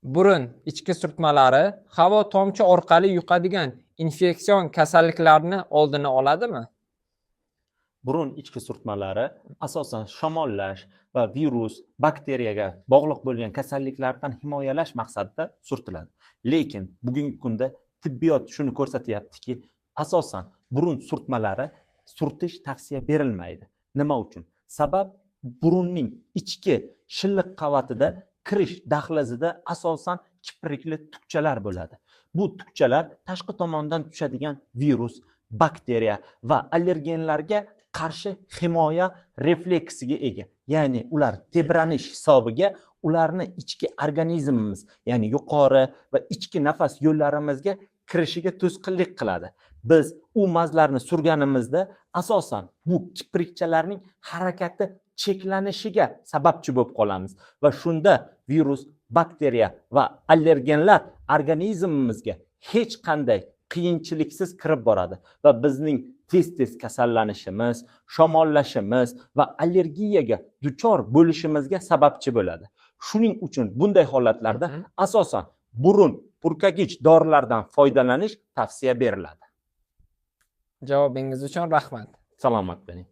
Burun ichki surtmalari havo tomchi orqali yuqadigan infeksion kasalliklarni oldini oladimi? Burun ichki surtmalari asosan shamollash va virus, bakteriyaga bog'liq bo'lgan kasalliklardan himoyalash maqsadida surtiladi. Lekin bugungi kunda tibbiyot shuni ko'rsatyaptiki, asosan burun surtmalari surtish tavsiya berilmaydi. Nima uchun? Sabab, burunning ichki shilliq qavatida, kirish dahlizida asosan kiprikli tukchalar bo'ladi. Bu tukchalar tashqi tomondan tushadigan virus, bakteriya va allergenlarga qarshi himoya refleksiga ega. Ya'ni ular tebranish hisobiga ularni ichki organizmimiz, ya'ni yuqori va ichki nafas yo'llarimizga kirishiga to'sqinlik qiladi. Biz u mazlarni surganimizda asosan bu kiprikchalarning harakati cheklanishiga sababchi bo'lib qolamiz va shunda virus, bakteriya va allergenlar organizmimizga hech qanday qiyinchiliksiz kirib boradi va bizning tez-tez kasallanishimiz, shamollashimiz va allergiyaga duchor bo'lishimizga sababchi bo'ladi. Shuning uchun bunday holatlarda asosan burun purkagich dorilardan foydalanish tavsiya beriladi. Javobingiz uchun rahmat. Salomat bo'ling.